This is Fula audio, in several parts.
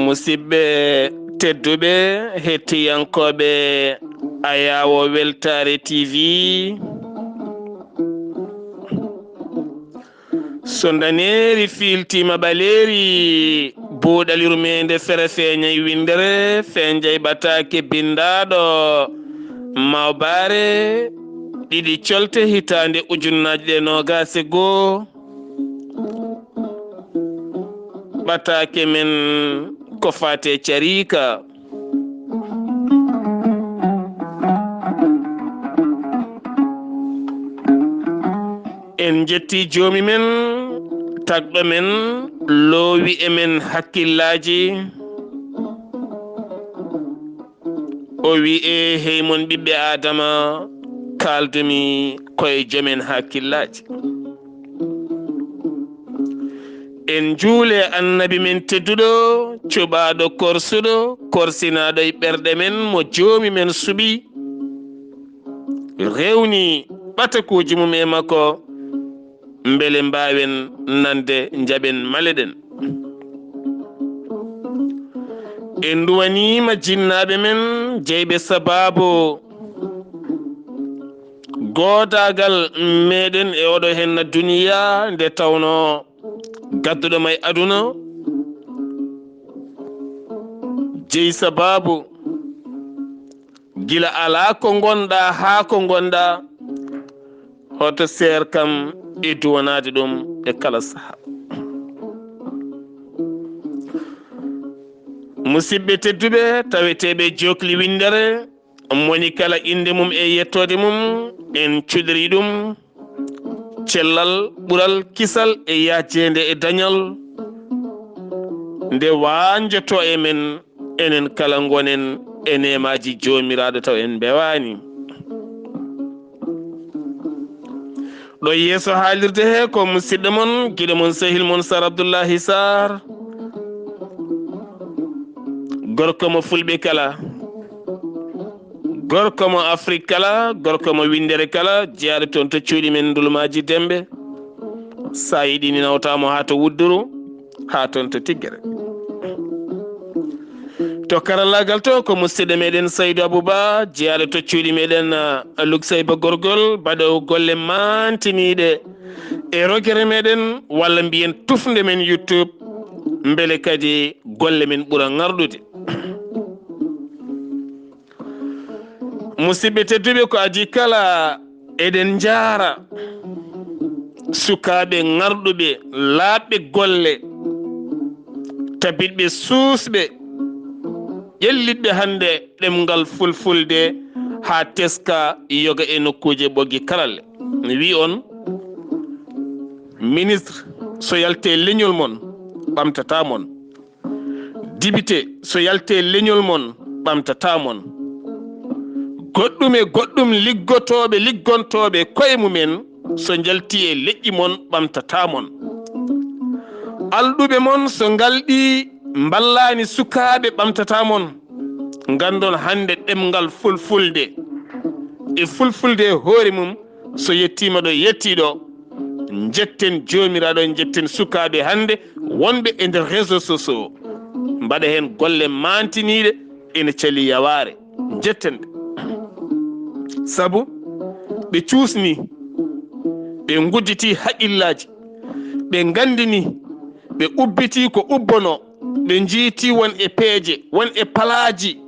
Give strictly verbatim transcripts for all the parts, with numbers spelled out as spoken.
Musidɓe tedduɓe, hettiyankooɓe Ayaawo Weltaare T V, so ndaneeri fiiltiima ɓaleeri, buuɗal yurmeende fere feeñay winndere, feeñay ɓataake binndaaɗo Mawbaare, ɗiɗi colte hitaande ujunnaaje ɗe noogaas e goo. Ɓataake men ko faate cariika. En njetti Joomi men, tagɗo men, loowi e men hakkillaaji. O wi'e, "Hey mon ɓiɓɓe Aadama, kaaldumi ko e joomen hakkillaaji." En njuule Annabi men tedduɗo, cuɓaaɗo korsuɗo, korsinaaɗo e ɓerɗe men, mo Joomi men suɓi, rewni ɓatakuuji mum e makko, mbele mbaawen nande, njaɓen, maleɗen. En nduwaniima jinnaaɓe men jeyɓe sabaabu goodaagal meɗen e oɗo henna duniya, nde tawno gadduɗo may aduna jeyi sabaabu gila alaa ko ngonɗaa haa ko ngonɗaa, hoto seer kam e duwanaade ɗum e kala saha. Musidɓe tedduɓe, taweteeɓe jokli winndere, moni kala innde mum e yettoode mum, en cuɗiri ɗum cellal, ɓural, kisal e yaajeende e dañal, nde waanjoto e men, enen kala ngonen e neemaaji Joomiraaɗo taw en mbewaani. Ɗo yeeso haalirde he ko musidɗo mon, giɗo mon, sehil mon, Sar Abdullahi Sar, gorko mo Fulɓe kala, gorko mo Afrik kala, gorko mo winndere kala, jeyaaɗo toon to cuuɗi men Ndulmaaji Dembe. Sa yiɗi, mi nawta mo haa to Wudduru, haa toon to Tiggere. To karallaagal to ko musidɗo meɗen Saydu Abuba, jeyaaɗo to cuuɗi meɗen, ah, Luksayba Gorgol, baɗoowo golle maantiniiɗe e rogere meɗen, walla mbiyen tufnde men YouTube, mbele kadi golle men ɓura ŋarɗude. Musidɓe tedduɓe, ko adii kala, eɗen njaara sukaaɓe ŋarɗuɓe, laaɓɓe golle, tabitɓe, suusɓe, ƴellitɓe hannde ɗemngal fulfulde haa teska, yoga e nokkuuje ɓoggi karalle. Mi wii on, ministre, so yalti e leñol mon, ɓamtataa mon. Dibite, so yalti e leñol mon, ɓamtataa mon. Goɗɗum e goɗɗum, liggotooɓe, liggontooɓe koye mumen, so njalti e leƴƴi mon, ɓamtataa mon. Alɗuɓe mon, so ngalɗi, mballaani sukaaɓe, ɓamtataa mon. Nganndon hannde ɗemngal fulfulde e fulfulde e hoore mum, so yettiima ɗo yettii ɗo, njetten Joomiraaɗo, njetten sukaaɓe hannde wonɓe e nder réseaux sociaux, mbaɗa heen golle maantiniiɗe, ene cali yawaare, njetten ɓe. Sabu ɓe cuusni, ɓe ngudditii haqqillaaji, ɓe nganndini, ɓe ubbitii ko ubbono, ɓe njiitii won e peeje, won e palaaji,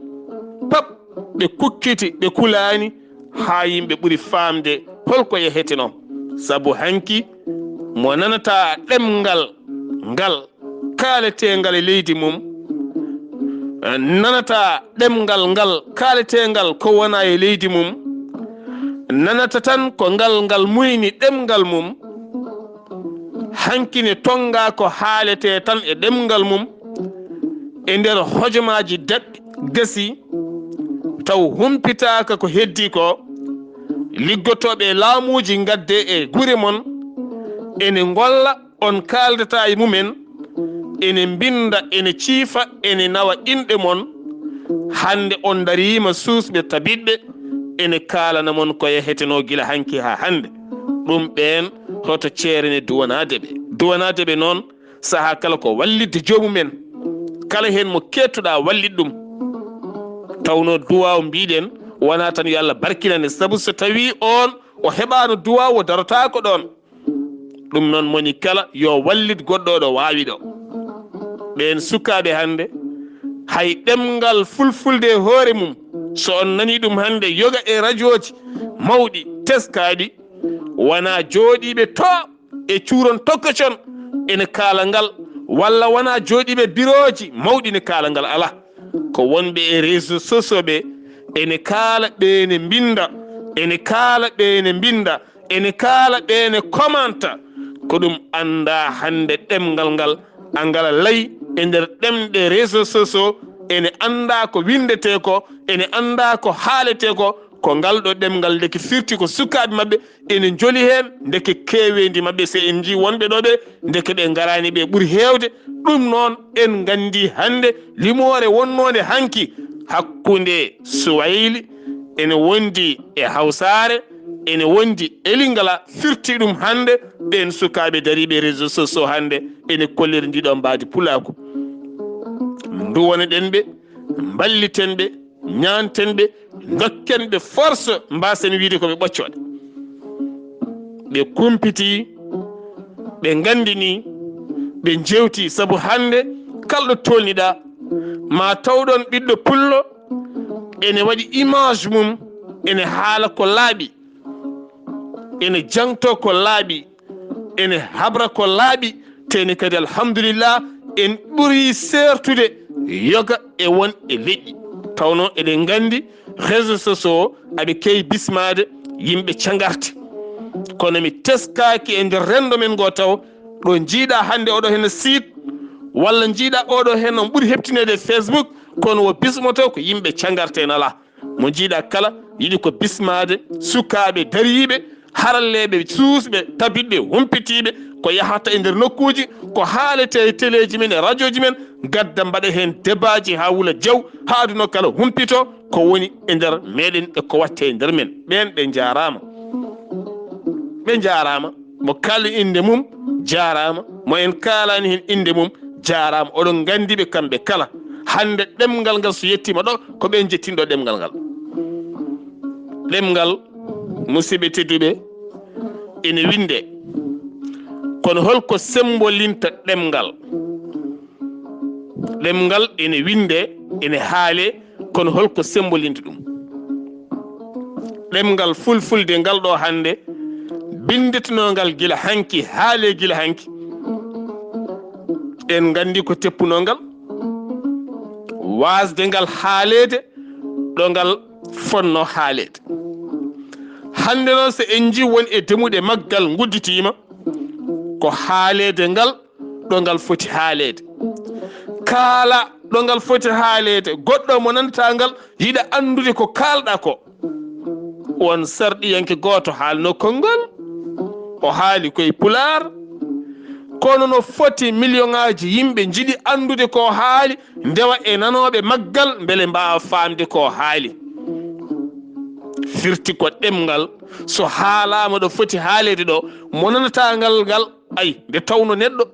pap, ɓe kukkiti, ɓe kulaani, haa yimɓe ɓuri faamde hol ko yaheteno. Sabu hanki, mo nanata ɗemngal ngal kaaleteengal e leydi mum, nanata ɗemngal ngal kaaleteengal ko wona e leydi mum, nanata tan ko ngal ngal muyni ɗemngal mum, hanki ne tonngaa ko haaletee tan e ɗemngal mum, e nder hojomaaji daɓɓi gasi, taw humpitaaka ko heddii ko, liggotooɓe e laamuuji ngadde e gure mon, ene ngolla, on kaaldata e mumen, ene mbinnda, ene ciifa, ene nawa inɗe mon. Hannde on ndariima suusɓe tabitɓe, ene kaalana mon ko yahetenoo gila hanki haa hannde. Ɗum ɓeen hoto ceerene duwanaade ɓe. Duwanaade ɓe noon, sahaa kala ko wallitde joomumen. Kala heen mo keettuɗaa wallit ɗum. Tawnoo duwaaw mbiɗen wonaa tan yo Allah barkinane, sabu so tawii oon o heɓaano duwaaw o darotaako ɗoon. Ɗum noon moni kala yo wallit goɗɗo ɗo waawi ɗo. Ɓeen sukaaɓe hannde, hay ɗemngal fulfulde e hoore mum, so on nanii ɗum hannde yoga e rajooji mawɗi teskaaɗi, wonaa jooɗiiɓe to e cuuron tokkocon ene kaala ngal, walla wonaa jooɗiiɓe birooji mawɗi ne kaala ngal, alaa. Ko wonɓe e réseaux sociaux ɓe ene kaala, ɓe ene mbinnda, ene kaala, ɓe ene mbinnda, ene kaala, ɓe ene commenta. Ko ɗum anndaa hannde ɗemngal ngal, a ngala lay e nder ɗemɗe réseaux sociaux, ene anndaa ko winndetee ko, ene anndaa ko haaletee ko, ko ngal ɗo ɗemngal ndeke firti ko sukaaɓe maɓɓe ene njoli heen, ndeke keeweendi maɓɓe, so en njii wonɓe ɗo ɓe, ndeke ɓe ngaraani ɓe ɓuri heewde. Ɗum noon, en nganndi hannde limoore wonnoonde hanki hakkunde Suwayli ene wondi e Hawsaare, ene wondi e Lingala, firti ɗum hannde. Ɓeen sukaaɓe dariiɓe réseaux sociaux hannde ene kolliri ndi ɗo mbaadi pulaaku. Nduwanaɗen ɓe, mballiten ɓe, ñaanten ɓe, ndokken ɓe force, mbaasen wiyde ko ɓe ɓoccooɗe. Ɓe kumpitii, ɓe nganndinii, ɓe njeewtii, sabu hannde kala ɗo tolniɗaa, ma taw ɗoon ɓiɗɗo pullo ene waɗi image mum, ene haala ko laaɓi, ene jangtoo ko laaɓi, ene habra ko laaɓi, te ene kadi, alhamdulillah, en ɓurii seertude yoga e won e leƴƴi. Tawnoo eɗen nganndi réseaux sociaux o, aɓe keewi bismaade yimɓe cangarte. Kono mi teskaaki e nder renndo men ngoo taw, ɗo njiiɗaa hannde oɗo heen site, walla njiiɗaa oɗo heen on ɓuri heɓtineede e Facebook, kono wo bismoto ko yimɓe cangarte en alaa. Mo njiiɗaa kala yiɗi ko bismaade sukaaɓe dariiɓe, haralleeɓe, suusɓe, tabitɓe, humpitiiɓe, ko yahata e nder nokkuuji, ko haaletee e teleeji men e rajooji men, ngadda mbaɗa heen debaaji haa wula jaw, haa aduna kala humpito ko woni e nder meɗen e ko watte e nder men. Ɓeen ɓe njaaraama. Ɓe njaaraama. Mo kaali innde mum, jaaraama. Mo en kaalaani heen innde mum, jaaraama. Oɗon nganndi ɓe kamɓe kala. Hannde ɗemngal ngal so yettiima ɗo, ko ɓeen njettinɗo ɗemngal ngal. Ɗemngal, musidɓe tedduɓe, ene winnde. Kono holko sembolinta ɗemngal? Ɗemngal ene winnde, ene haale, kono holko sembolinta ɗum? Ɗemngal fulfulde ngal ɗo hannde, binndetenoo ngal gila hanki, haale gila hanki. En nganndi ko teppunoo ngal, waasde ngal haaleede ɗo ngal fotnoo haaleede. Hannde noon, so en njii won e demuɗe maggal ngudditiima, ko haaleede ngal ɗo ngal foti haaleede. Kaala ɗo ngal foti haaleede. Goɗɗo mo nanataa ngal yiɗa anndude ko kaalɗaa ko. Won sarɗiyanke gooto haalnoo konngol. O haali koye Pulaar. Kono no foti miliyoŋaaji yimɓe njiɗi anndude ko haali, ndewa e nanooɓe maggal, mbele mbaawa faamde ko haali. Firti ko ɗemngal, so haalaama ɗo foti haaleede ɗo, mo nanataa ngal ngal, ay, nde tawno neɗɗo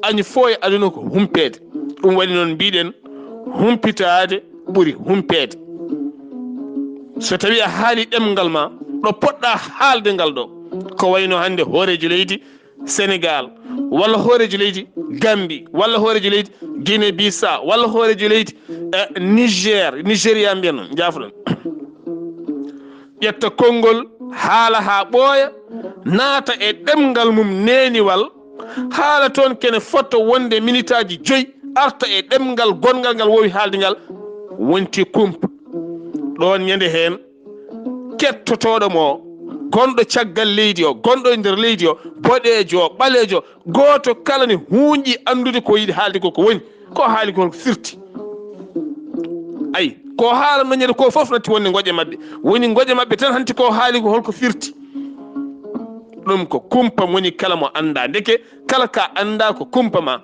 añi fof e aduna ko humpeede. Ɗum waɗi noon mbiɗen, humpitaade ɓuri humpeede. So tawii a haali ɗemngal ma, ɗo poɗɗaa haalde ngal ɗo, ko wayno hannde hooreejo leydi Senegaal, walla hooreejo leydi Gambi, walla hooreejo leydi Guinée Bissau, walla hooreejo leydi, eh, Niger, Nigeria mbiyen noon, njaafoɗon. Ƴetta konngol, haala haa ɓooya, naata e ɗemngal mum neeniwal, haala toon kene fota wonde minitaaji joyi, arta e ɗemngal gonngal ngal woowi haalde ngal, wonti kumpa. Ɗoon ñande heen, kettotooɗo mo, gonɗo caggal leydi o, gonɗo e nder leydi o, boɗeejo o, ɓaleejo, gooto kala ne huunƴi anndude ko yiɗi haalde ko, ko woni, ko haali ko holko firti. Ay, ko haala noñede ko fof natti wonde ngoƴa maɓɓe. Woni ngoƴa maɓɓe tan hanti ko haali ko holko firti. Ɗum ko kumpa moni kala mo anndaa. Ndeke kala ka anndaa ko kumpa ma.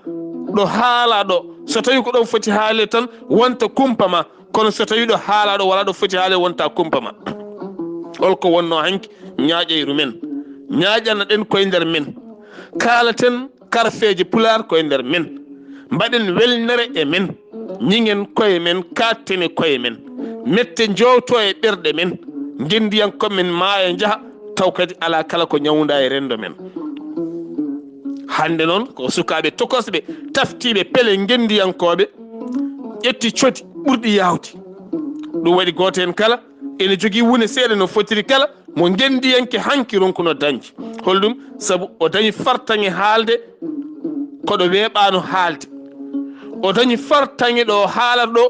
Ɗo haalaa ɗo, so tawii ko ɗon foti haale tan, wonta kumpa ma. Kono so tawii ɗo haalaa ɗo, walaa ɗo foti haale, wonta kumpa ma. Holko wonnoo hanki? Ñaaƴayru men. Ñaaƴana ɗen koye nder men. Kaalaten karfeeje Pulaar koye nder men. Mbaɗen welnere e men. Ñiŋen koye men, kaaɗten e koye men. Mette njowto e ɓerɗe men. Ngenndiyankooɓe men maaya njaha, taw kadi alaa kala ko ñawnda e renndo men. Hannde noon, ko sukaaɓe tokosɓe, taftiiɓe pele ngenndiyankooɓe, ƴetti codi ɓurɗi yaawde. Ɗum waɗi gooto heen kala ene jogii wune seeɗa no fotiri kala, mo ngenndiyanke hanki ronkuno dañde. Holɗum? Sabu o dañi fartaŋŋe haalde koɗo weeɓaano haalde. O dañi fartaŋŋe ɗo haalata ɗo,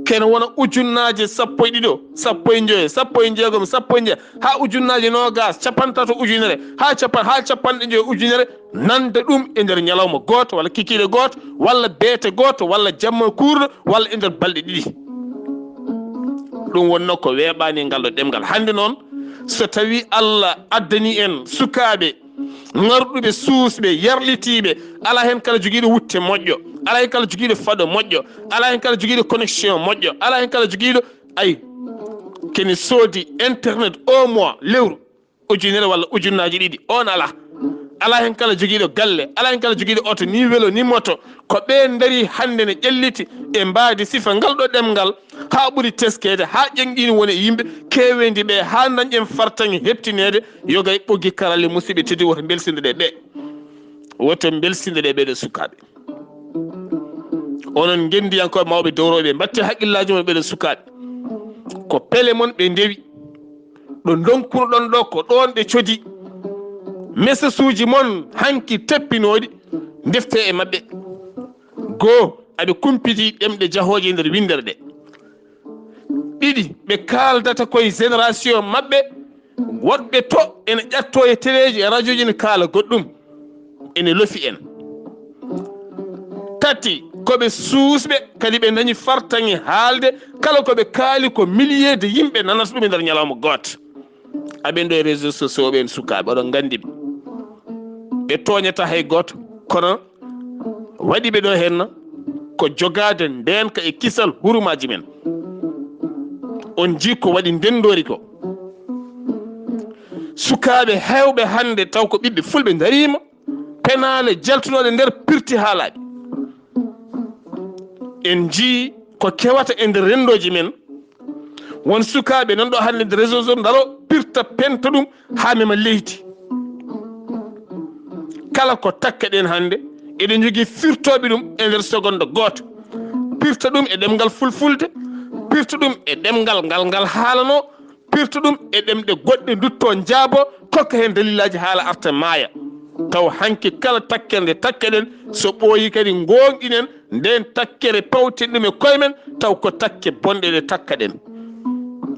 kene wona ujunnaaje sappo e ɗiɗo, sappo e njoyo, sappo e jeegom, sappo e jeetati, haa ujunnaaje noogaas, capanɗe tato ujunere, haa capan-, haa capanɗe njoyo ujunere, nande ɗum e nder ñalawma gooto, walla kikiiɗe gooto, walla beete gooto, walla jamma kuurɗo, walla e nder balɗe ɗiɗi. Ɗum wonnoo ko weeɓaani e ngal ɗo ɗemngal. Hannde noon, so tawii Allah addanii en sukaaɓe ŋarɗuɓe, suusɓe, yarlitiiɓe, alaa heen kala jogiiɗo wutte moƴƴo, alaa heen kala jogiiɗo fado moƴƴo, alaa heen kala jogiiɗo connexion moƴƴo, alaa heen kala jogiiɗo, ay, kene soodi internet au mois, lewru, ujunere walla ujunnaaji ɗiɗi, oon alaa. Alaa heen kala jogiiɗo galle, alaa heen kala jogiiɗo oto, ni welo, ni moto. Ko ɓe ndarii hannde ne ƴelliti e mbaadi sifa ngal ɗo ɗemngal, haa ɓuri teskeede, haa ƴeŋɗiini woni e yimɓe keeweendi ɓe, haa ndañen fartaŋŋe heɓtineede. Yoga e ɓoggi karalle, musidɓe tedduɓe, woto mbelsindiren ɓe. Woto mbelsindiren ɓeeɗo sukaaɓe. Onon ngenndiyankooɓe mawɓe dowroɓe, mbatte haqqillaaji mon ɓeeɗo sukaaɓe. Ko pele mon ɓe ndewi. Ɗo ndonkunoɗon ɗo, ko ɗoon ɓe codi. Message uji mon hanki teppinooɗi, ndefte e maɓɓe. Goo, aɓe kumpiti ɗemɗe jahooje e nder winndere ɗe. Ɗiɗi, ɓe kaaldata koye génération maɓɓe, woɗɓe to ene ƴatto e teleeji e rajooji, ene kaala goɗɗum, ene lofi en. Tati, ko ɓe suusɓe, kadi ɓe dañi fartaŋŋe haalde, kala ko ɓe kaali ko milliers de yimɓe nanata ɗum e nder ñalawma gooto. Aɓen ɗo e réseaux sociaux ɓen, sukaaɓe, oɗon nganndi ɓe. Ɓe tooñata hay gooto, kono waɗi ɓe ɗo henna ko jogaade ndeenka e kisal hurumaaji men. On njii ko waɗi ndenndoori ko. Sukaaɓe heewɓe hannde taw ko ɓiɓɓe fulɓe ndariima, penaale jaltunooɗe nder pirti haalaaɓe. En njii ko kewata e nder renndooji men. Won sukaaɓe nan ɗo hannde nder réseau so ndaro pirta penta ɗum haa mema leydi. Kala ko takkaɗen hannde, eɗen njogii firtooɓe ɗum e nder seconde gooto. Pirta ɗum e ɗemngal fulfulde, pirta ɗum e ɗemngal ngal ngal haalanoo, pirta ɗum e ɗemɗe goɗɗe, ndutto njaabo, kokka heen dalilaaji haala arta maaya. Taw hanki kala takkere nde takkaɗen, so ɓooyi kadi ngoonɗinen ndeen takkere, pawten ɗum e koye men, taw ko takke bonɗe ɗe takkaɗen.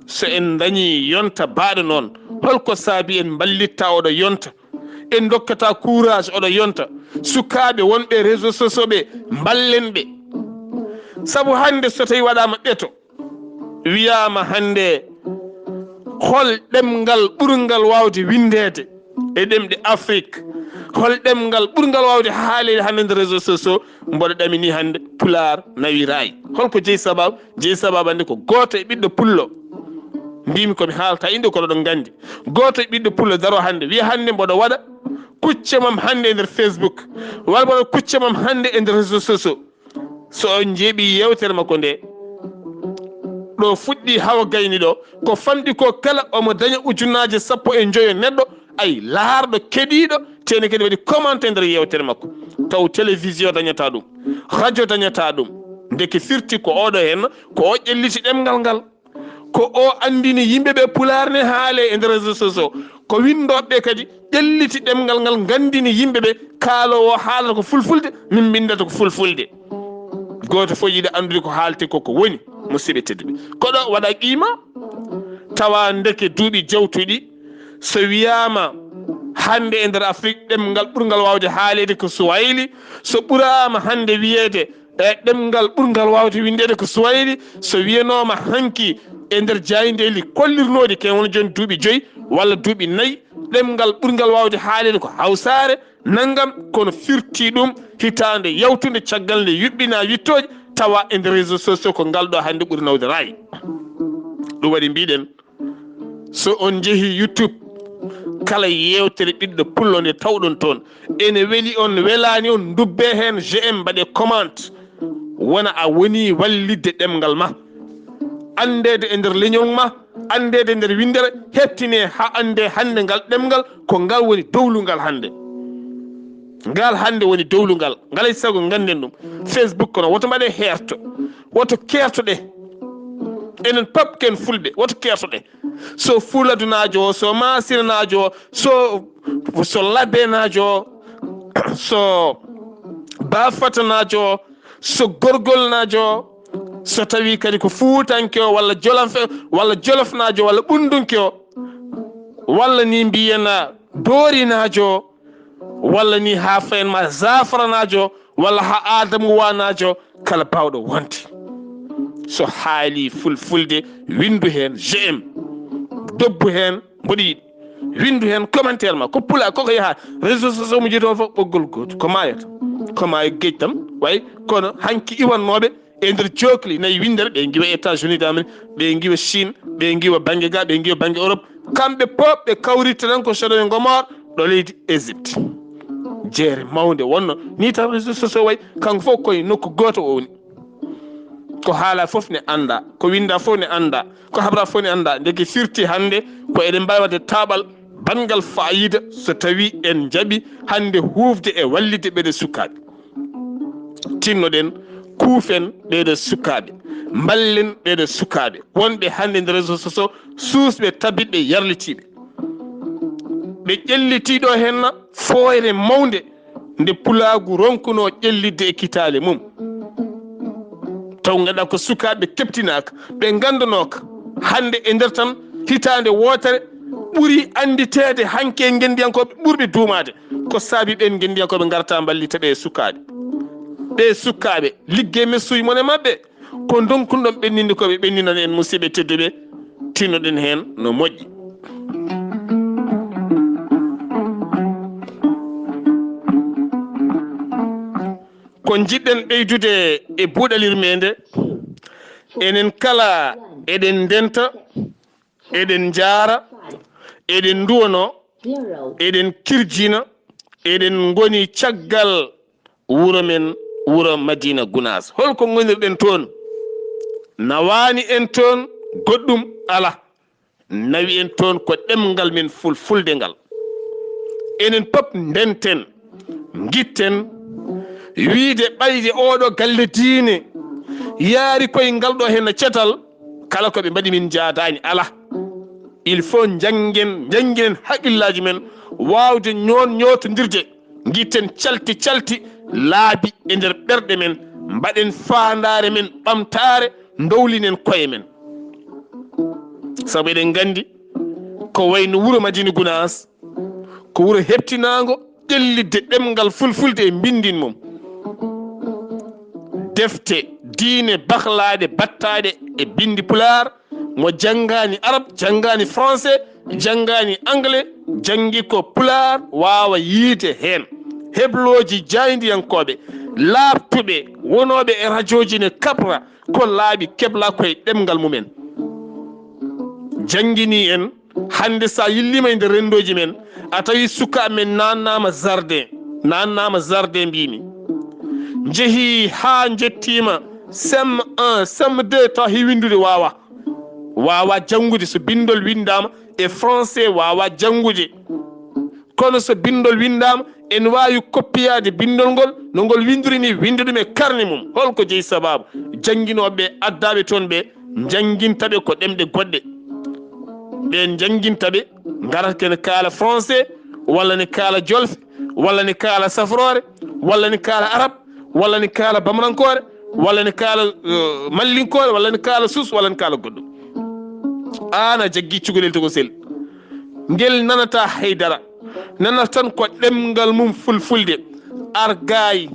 So en ndañii yonta baaɗo noon, holko saabi en mballitta oɗo yonta? En ndokkata courage oɗo yonta. Sukaaɓe wonɓe réseaux sociaux ɓe, mballen ɓe. Sabu hannde so tawii waɗaama ɓeto, wiyaama hannde hol ɗemngal ɓurngal waawde winndeede e ɗemɗe Afrik? Hol ɗemngal ɓurngal waawde haaleede hannde nder réseaux sociaux? Mboɗo ɗamini hannde, Pulaar nawi raay. Holko jeyi sababu? Jeyi sababu hannde ko gooto e ɓiɗɗo pullo. Mbimi ko mi haalta innde, kono ɗon nganndi. Gooto e ɓiɗɗo pullo daro hannde, wiya hannde mboɗo waɗa kucce mam hannde e nder Facebook, walla mboɗo kucce mam hannde e nder réseaux sociaux. So on njeeɓi yeewtere makko nde, ɗo fuɗɗi hawa gayni ɗo, ko famɗi ko kala omo daña ujunnaaje sappo e njoyo neɗɗo, ay laarɗo, keɗiiɗo, tene kadi waɗi commenté nder yeewtere makko. Taw télévision dañata ɗum, radio dañata ɗum. Ndeke firti ko oɗo heen, ko o ƴelliti ɗemngal ngal. Ko o anndini yimɓe ɓe Pulaar ne haale e nder réseaux sociaux. Ko winndooɓe ɓe kadi ƴelliti ɗemngal ngal, nganndini yimɓe ɓe, kaaloowo o haalata ko fulfulde, min mbinndata ko fulfulde. Gooto fof yiɗa anndude ko haalte ko ko woni, musidɓe tedduɓe. Ko ɗo waɗa qiima, tawa ndeke duuɓi jawtuɗi, so wiyaama hannde e nder Afrik ɗemngal ɓurngal waawde haaleede ko Swahili, so ɓuraama hannde wiyeede e ɗemngal ɓurngal waawde winndeede ko Swahili, so wiyanooma hanki e nder jaayndeeli kollirnooɗi, ken woni jooni duuɓi joyi walla duuɓi nayi, ɗemngal ɓurngal waawde haaleede ko Hawsaare, nanngam, kono firti ɗum hitaande yawtunde caggal nde yuɓɓinaa wiɗtooji, tawa e nder réseaux sociaux ko ngal ɗo hannde ɓuri nawde raay. Ɗum waɗi mbiɗen, so on njehii YouTube, kala yeewtere ɓiɗɗo pullo nde tawɗon toon, ene weli on, welaani on, ndubbee heen j'aime, mbaɗee comment, wona a wonii wallitde ɗemngal ma. Anndeede e nder leñol ma, anndeede e nder winndere, heɓtine haa anndee hannde ngal ɗemngal ko ngal woni dowlungal hannde. Ngal hannde woni dowlungal. Ngalay sago ngannden ɗum. Facebook kono woto mbaɗee heerto. Woto keerto ɗe. Enen pop ken fulɓe, woto keerto ɗe. So fuladunaajo o, so maasinanaajo o, so, so labenaajo o, so baafatanaajo o, so gorgolnaajo o, so tawi kadi ko fuutanke o, walla jolof, walla jolofnaajo o, walla ɓundunke o, walla ni mbiyen a doorinaajo o, walla ni haa fayen ma zafranaajo, walla haa adamu wanaajo, kala baawɗo wonde. So haali fulfulde, winndu heen j'aime, dobbu heen mboɗo yiɗi. Winndu heen commentaire ma, ko pula, koko yaha réseaux sociaux mo jiito fof ɓoggol gooto, ko maayata. Ko maayo geej tan, way kono hanki iwannooɓe e nder jookli nayi winndere, ɓe ngiwa États-Unis d'Amérique, ɓe ngiwa Chine, ɓe ngiwa bannge ga, ɓe ngiwa bannge Europe. Kamɓe pop ɓe kawritta tan ko Sodom e Gomor ɗo leydi Égypte. Jeere mawnde wonno ni tan réseaux sociaux way, kanko fof koye nokku gooto o woni. Ko haala fof ne annda, ko winnda fof ne annda, ko habra fof ne annda. Ndeke firti hannde ko eɗen mbaawi waɗde taaɓal banngal faayiida so tawi en njaɓi hannde huufde e wallitde ɓeɗe sukaaɓe. Tinnoɗen, kuufen ɓeɗe sukaaɓe, mballen ɓeɗe sukaaɓe wonɓe hannde nder réseaux sociaux, suusɓe, tabitɓe, yarlitiiɓe. Ɓe ƴellitii ɗo henna fooyre mawnde nde pulaagu ronkunoo ƴellitde e kitaale mum. Taw ngannduɗaa ko sukaaɓe keɓtinaaka, ɓe nganndanooka. Hannde e nder tan hitaande wootere ɓuri annditeede hanki e ngenndiyankooɓe ɓurɓe duumaade. Ko saabi ɓeen ngenndiyankooɓe ngarta mballita ɓe e sukaaɓe. Ɓe sukaaɓe, liggey messuuji mon e maɓɓe, ko ndonkunɗon ɓenninde ko ɓe ɓenninana en, musiɓɓe tedduɓe, tinnoɗen heen no moƴƴi. Ko njiɗɗen ɓeydude e buuɗal yurmeende, enen kala eɗen ndenta, eɗen njaara, eɗen nduwono, eɗen kirjina, eɗen ngoni caggal wuro men, wuro Madina Gunaas. Holko ngonirɗen toon? Nawaani en toon goɗɗum alaa. Nawi en toon ko ɗemngal men fulfulde ngal. Enen pop ndenten, ngitten, wiide ɓayde oɗo galle diine yaari koye ngal ɗo henna cetal, kala ko ɓe mbaɗi min njaadaani alaa. Il faut njanngen, njannginen haqqillaaji men, waawde ñoon ñootondirde. Ngitten calti calti laabi e nder ɓerɗe men, mbaɗen faandaare men ɓamtaare, ndowlinen koye men. Sabu eɗen nganndi ko wayno wuro Madina Gunaas, ko wuro heɓtinaango ƴellitde ɗemngal fulfulde e mbinndin mum. Defte diine bahlaaɗe, battaaɗe e binndi pulaar, mo janngaani arab, janngaani français, janngaani anglais, janngi ko pulaar, waawa yiyde heen. Heblooji jaayndiyankooɓe, laaɓtuɓe, wonooɓe e rajooji ne kabra, ko laaɓi kebla koye ɗemngal mumen. Jannginii en, hannde so a yilliima e nder renndooji men, a tawi sukaaɓe men naannaama jardin, naannaama jardin mbiymi. Njehii haa njettiima C M un, C M deux, tawa heɓi winndude waawaa. Waawaa janngude, so binndol winndaama e français, waawaa janngude. Kono so binndol winndaama, ene waawi koppiyaade binndol ngol, no ngol winndiri ni, winnda ɗum e karne mum. Holko jeyi sabaabu? Jannginooɓe ɓe, addaaɓe toon ɓe, njannginta ɓe ko ɗemɗe goɗɗe. Ɓeen njannginta ɓe, ngarata ko ene kaala français, walla ne kaala jolfe, walla ne kaala safroore, walla ne kaala arab, walla ne kaala bamrankoore, walla ne kaala, eh, mallinkoore, walla ne kaala suus, walla ne kaala goɗɗum. Aan a jaggii cukalel tokosel. Ngel nanataa hay dara. Nanata tan ko ɗemngal mum fulfulde. Ar gaay,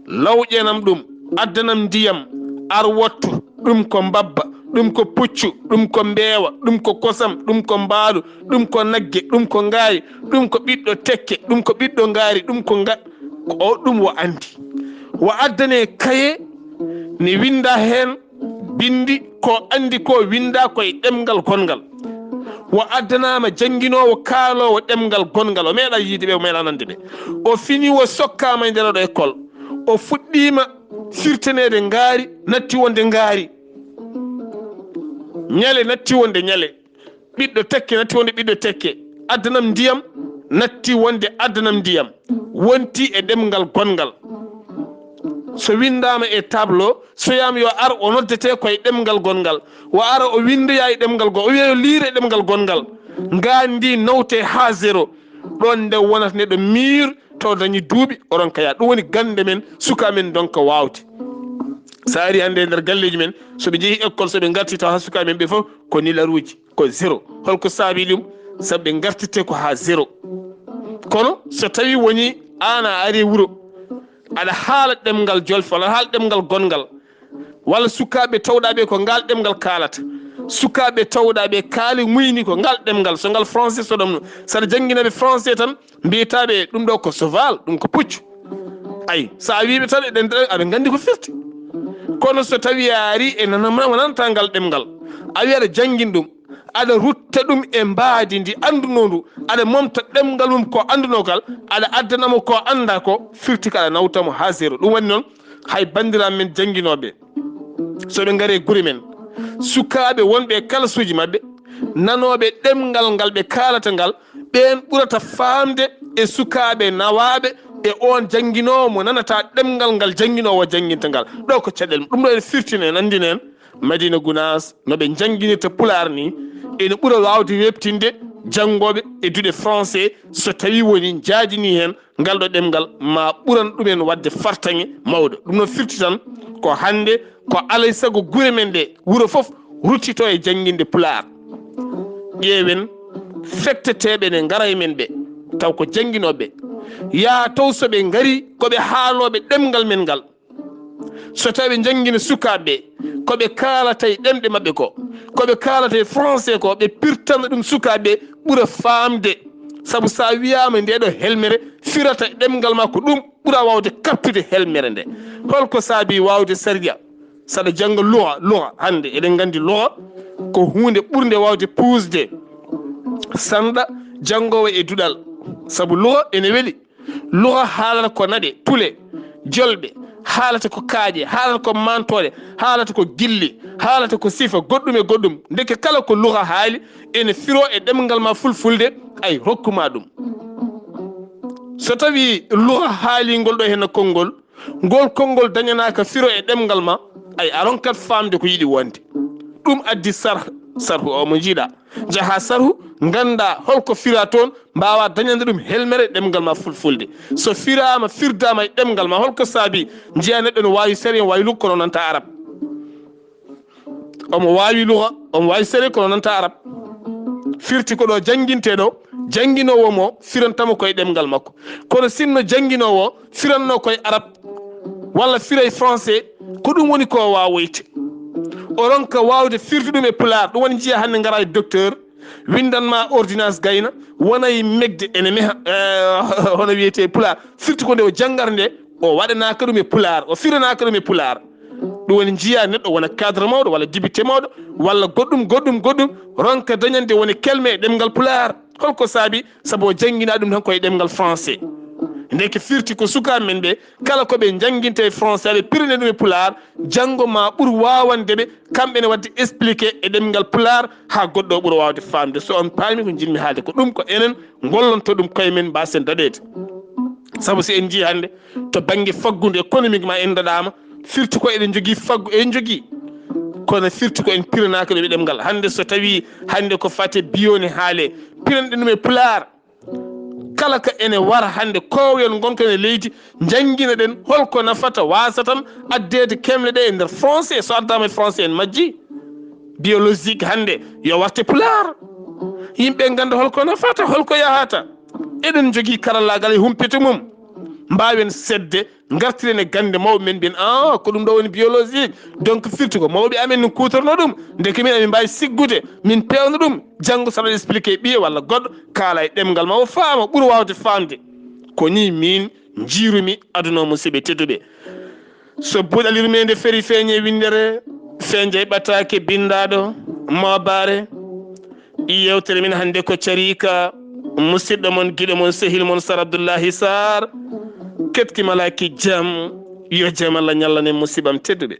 lawƴanam ɗum, addanam ndiyam, ar wotto, ɗum ko mbabba, ɗum ko puccu, ɗum ko mbeewa, ɗum ko kosam, ɗum ko mbaalu, ɗum ko nagge, ɗum ko ngaari, ɗum ko ɓiɗɗo tekke, ɗum ko ɓiɗɗo ngaari, ɗum ko nga-, ko o ɗum o anndi. O addane kaye ne winnda heen binndi ko anndi ko winnda ko e ɗemngal gonngal. O addanaama jannginoowo kaaloowo ɗemngal gonngal. O meeɗa yiide ɓe, o meeɗa nande ɓe. O fini, o sokkaama e nder oɗo école. O fuɗɗiima firtaneede ngaari, natti wonde ngaari. Ñale natti wonde ñale. Ɓiɗɗo tekke natti wonde ɓiɗɗo tekke. Addanam ndiyam natti wonde addanam ndiyam. Wonti e ɗemngal gonngal. So winndaama e tableau, so wiyaama yo ar, o noddetee ko e ɗemngal gonngal. O ara, o winndoya e ɗemngal go-, o wiya yo liir e ɗemngal gonngal. Ngaari ndi nawte haa zéro. Ɗoon nde wonata neɗɗo miir, to dañi duuɓi, o ronka yaade. Ɗum woni gannde men, suka men ndonka waawde. So ari hannde e nder galleeji men, so ɓe njehi école, so ɓe ngarti tawa haa suka men ɓe fof ko nilaruuji, ko zéro. Holko saabi ɗum? Sabu ɓe ngartirte ko haa zéro. Kono so tawi woni aan a ari wuro, aɗa haala ɗemngal jolfe, aɗa haala ɗemngal gonngal, walla sukaaɓe tawɗaa ɓe ko ngal ɗemngal kaalata, sukaaɓe tawɗaa ɓe kaali muyni ko ngal ɗemngal, so ngal français so ɗomno, saɗa janngina ɓe français tan, mbiyata ɓe ɗum ɗo ko soval, ɗum ko puccu. Ay, so a wii ɓe tan eɗen, aɓe nganndi ko firti. Kono so tawi a ari e nanam, nanata ngal ɗemngal, a wi aɗa janngin ɗum, aɗa rutta ɗum e mbaadi ndi anndunoo ndu, aɗa momta ɗemngal mum ko anndunoo kal, aɗa addana mo ko anndaa ko, firti ka aɗa nawta mo haa zéro. Ɗum waɗi noon, hay banndiraaɓe men jannginooɓe, so ɓe ngari e gure men, sukaaɓe wonɓe e kalasuuji maɓɓe, nanooɓe ɗemngal ngal ɓe kaalata ngal, ɓeen ɓurata faamde e sukaaɓe nawaaɓe e oon jannginoowo mo nanata ɗemngal ngal jannginoowo jannginta ngal. Ɗo ko caɗeele mum. Ɗum ɗo ene firtina en, anndina en, Madina Gunaas, no ɓe njannginirta Pulaar nii, ene ɓura waawde weeɓtinde janngooɓe e duɗe français, so tawii woni njaajinii heen ngal ɗo ɗemngal, ma ɓuran ɗumen waɗde fartaŋŋe mawɗo. Ɗum no firti tan ko hannde ko alay sago gure men ɗe, wuro fof, ruttito e jannginde Pulaar. Ƴeewen fekteteeɓe ne ngara e men ɓe, taw ko jannginooɓe. Yaa taw so ɓe ngarii ko ɓe haalooɓe ɗemngal men ngal. So tawii ɓe njanngina sukaaɓe ɓe, ko ɓe kaalata e ɗemɗe maɓɓe ko, ko ɓe kaalata e français ko, ɓe pirtana ɗum sukaaɓe ɓe, ɓura faamde. Sabu so a wiyaama ndee ɗoo helmere firata e ɗemngal maa ko ɗum, ɓura waawde kaɓtude helmere nde. Holko saabii waawde sariya? Saɗa jannga luga, luga, hannde eɗen nganndi luga ko huunde ɓurnde waawde puusde sanɗa janngoowo e duɗal. Sabu luga ene weli. Luga haalata ko naɗe, tule, jolɓe, haalata ko kaaƴe, haalata ko mantooɗe, haalata ko gilli, haalata ko sifa, goɗɗum e goɗɗum. Ndeke kala ko luga haali ene firoo e ɗemngal maa fulfulde, ay, rokku maa ɗum. So tawii luga haalii ngol ɗoo heen konngol, ngol konngol dañanaaka firo e ɗemngal maa, ay, a ronkat faamde ko yiɗi wonde. Ɗum addi sarh, sarhu o mo njiiɗaa. Njahaa sarhu, nganndaa holko firaa toon, mbaawaa dañande ɗum helmere e ɗemngal maa fulfulde. So firaama, firdaama e ɗemngal maa, holko saabii? Njiyaa neɗɗo no waawi sariya, waawi luga, kono nanta arab. Omo waawi luga, omo waawi sariya, kono nanta arab. Firti ko ɗo janngintee ɗo, jannginoowo mo firanta mo ko e ɗemngal makko. Kono sinno jannginoowo firanno ko e arab, walla fira e français, ko ɗum woni ko o waawoyta. O ronka waawde firde ɗum e pulaar. Ɗum woni njiyaa hannde ngaraa e docteur, winndan ma ordonnance gayna, wona e megde ene meha, eh, hono wiyetee e pulaar. Firti ko nde o janngata nde, o waɗanaaka ɗum e pulaar, o firanaaka ɗum e pulaar. Ɗum woni njiyaa neɗɗo wona cadre mawɗo, walla député mawɗo, walla goɗɗum, goɗɗum, goɗɗum, ronka dañande woni kelme e ɗemngal pulaar. Holko saabii? Sabu o jannginaa ɗum tan ko e ɗemngal français. Ndeke firti ko sukaaɓe men ɓe, kala ko ɓe njannginta e français, ɓe pirane ɗum e pulaar, janngo ma ɓur waawande ɓe, kamɓe ne waɗde expliqué e ɗemngal pulaar, haa goɗɗo o ɓura waawde faamde. So on paami ko njiɗmi haalde ko ɗum, ko enen ngollonto ɗum koye men, mbaasen daɗeede. Sabu so en njii hannde to bannge faggudu, économiquement en daɗaama, firti ko eɗen njogii faggu, eɗen njogii. Kono firti ko en piranaaka ɗum e ɗemngal. Hannde so tawii hannde ko fate bio ne haale, piranɗen ɗum e pulaar. Kala ka ene wara hannde koowen ngonka e leydi, njanngina ɗen holko nafata, waasa tan addeede kemle ɗe e nder français. So addaama e français en majji. Biologique hannde yo warte pulaar. Yimɓe ngannda holko nafata, holko yahata. Eɗen njogii karallaagal e humpito mum. Mbaawen seetde Ngartiren e gannde mawɓe men, mbiyen, "Ah, ko ɗum ɗo woni biologique." Donc, firti ko mawɓe amen no kuutorno ɗum. Ndeke min amin mbaawi siggude, min peewna ɗum. Janngo, so aɗa expliqué ɓiye walla goɗɗo, kaala e ɗemngal ma, o faama, ɓura waawde faamde. Ko nii min njiirumi aduna o, musidɓe tedduɓe. So buuɗal yurmeende feri feeñe winndere, feeñe ɓataake binndaaɗo, maabaare. Yewtere men hannde ko Carika, musidɗo mon, giɗo mon, sehil mon, Sar Abdullahi Sar. Ketki malaki jam, yo jam Allah ñallanen musiɓam tedduɓe.